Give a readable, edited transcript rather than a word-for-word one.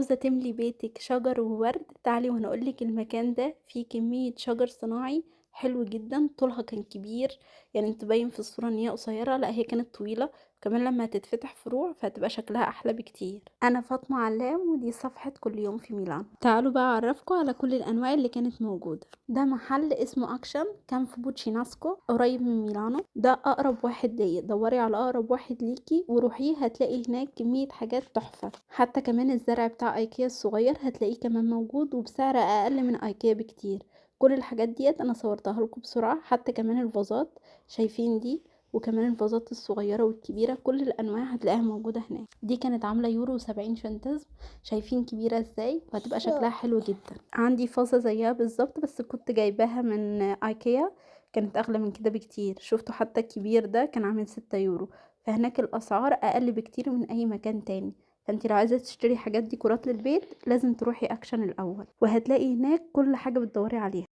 عاوزة تملي بيتك شجر وورد؟ تعالي وانا اقولك المكان ده فيه كمية شجر صناعي حلو جدا. طولها كان كبير، يعني انت باين في الصورة ان هي قصيرة، لا هي كانت طويلة. كمان لما هتتفتح فروع فهتبقى شكلها احلى بكتير. انا فاطمة علام ودي صفحة كل يوم في ميلان. تعالوا بقى اعرفكم على كل الانواع اللي كانت موجودة. ده محل اسمه اكشن، كان في بوتشيناسكو قريب من ميلانو. ده اقرب واحد ليا، دوري على اقرب واحد ليكي وروحيه، هتلاقي هناك كمية حاجات تحفة. حتى كمان الزرع بتاع ايكيا الصغير هتلاقيه كمان موجود وبسعر اقل من ايكيا بكتير. كل الحاجات ديت انا صورتها لكم بسرعة. حتى كمان الفازات شايفين دي، وكمان الفازات الصغيرة والكبيرة، كل الأنواع هتلاقيها موجودة هناك. دي كانت عاملة يورو وسبعين شنتزم، شايفين كبيرة ازاي وهتبقى شكلها حلو جدا. عندي فازة زيها بالظبط بس كنت جايباها من ايكيا، كانت أغلى من كده بكتير. شفتوا حتى الكبير ده كان عامل 6 يورو، فهناك الأسعار أقل بكتير من أي مكان تاني. فانتي لو عايزة تشتري حاجات ديكورات للبيت لازم تروحي اكشن الأول، وهتلاقي هناك كل حاجة بتدوري عليها.